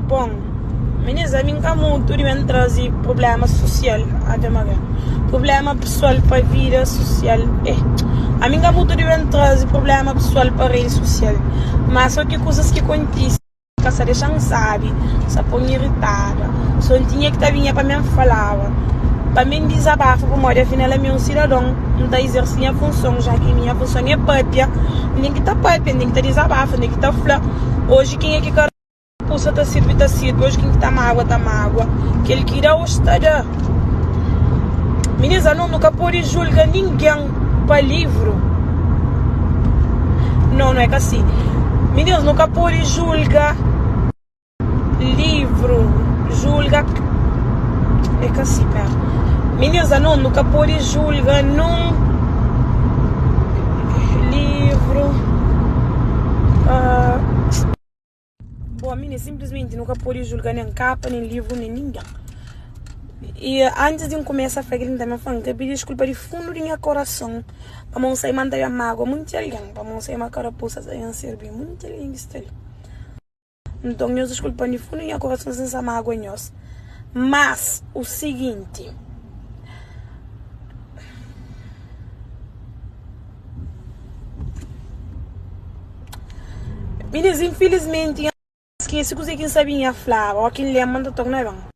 Bon, minis ami N ka mutu di ben traze prubléma susial Ave Maria Prubléma pesoal pa vida susial Eh, ami N ka mutu di ben traze prubléma pesoal pa redi susial Má so ki kuzas ki kontise Ka sa dexa-m sabi, sa pô-m iritada So N tinha ki ta binha pa mi N falaba Pa mi N dizabafa Pamodi afinal ami é un sidadon N ta izerse nha funson Já ki minha funson é pâpia N ten ki ta pâpia, N ten ki ta dizabafa, N ten ki ta fla Oji kenha ki ka kusa ta sirbi ta sirbi Oji ken ki ta mágua ta mágua Kel ki da oji ta da Minis anos nu ka pode julga ningen pa livru No, no é ka si Minis nu ka pode julga Livru julga É ka si pera Minis anos nu ka pode julga nun Livru uh. Bon minis sinplismenti nu ka pode julga nen kapa nen livru nen ningen I antis di N kumesa fla kel-li N ta ben fla N ta pidi diskulpa di fundu di nha korason pamodi N sai ma N ta ben mágua monti algen pamodi N sai ma karapusa ta ben sirbi monti algen ki sta li. Nton, nhos diskulpa-m di fundu di nha korason si N sta mágua nhos. Mas, u siginti. Minis, infilismenti, N skese kuzê ki N sabia flaba. Óki N lenbra, N ta torna ben.